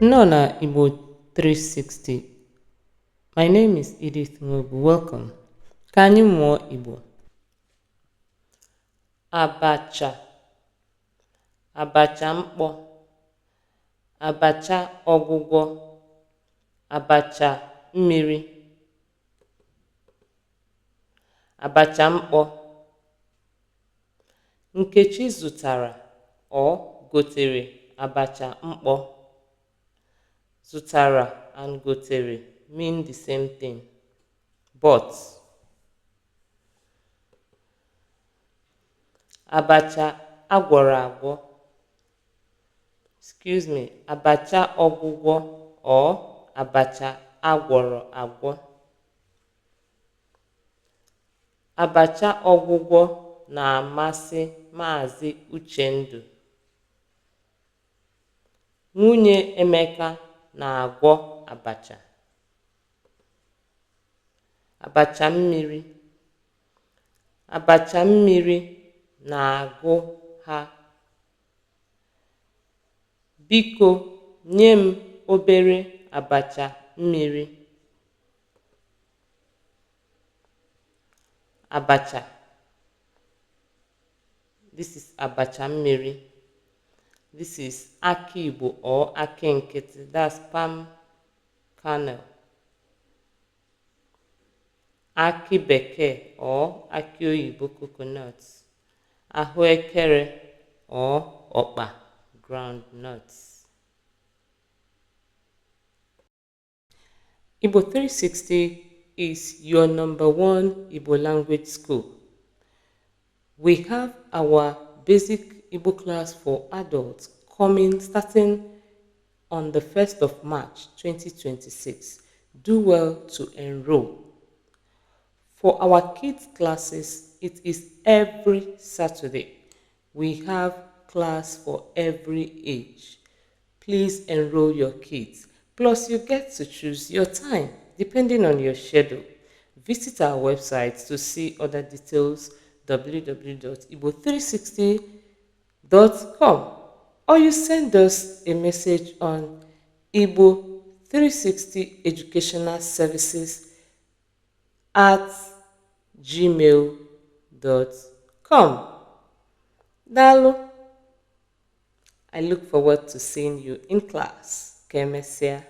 Nnọọ na Igbo 360. My name is Edith Nwogbu. Welcome. Ka anyị mụọ Igbo. Abacha, abacha mkpọ, abacha ọgwụgwọ, abacha mmiri, abacha mkpọ. Nkechi zụtara or gotere abacha mkpọ. Zụtara and gotere mean the same thing. But abacha agwọrọ agwọ, excuse me, abacha ọgwụgwọ or abacha agwọrọ agwọ. Abacha ọgwụgwọ na-amasị Maazị Uchendu. Nwunye Emeka na-agwọ abacha. Abacha mmiri. Abacha mmiri na-agụ ha. Biko nye m obere abacha mmiri. Abacha. This is abacha mmiri. This is akị Igbo or akị nkịtị. That's palm kernel. Akị bekee or akị oyibo, coconut. Ahụekere or ọkpa, groundnuts. Igbo 360 is your number one Igbo language school. We have our basic Igbo class for adults coming starting on the 1st of March 2026. Do well to enroll. For our kids classes, it is every Saturday. We have class for every age. Please enroll your kids. Plus, you get to choose your time depending on your schedule. Visit our website to see other details, www.igbo360.com, or you send us a message on Igbo 360 Educational Services at gmail.com. Daalụ. I look forward to seeing you in class. Ka emesịa.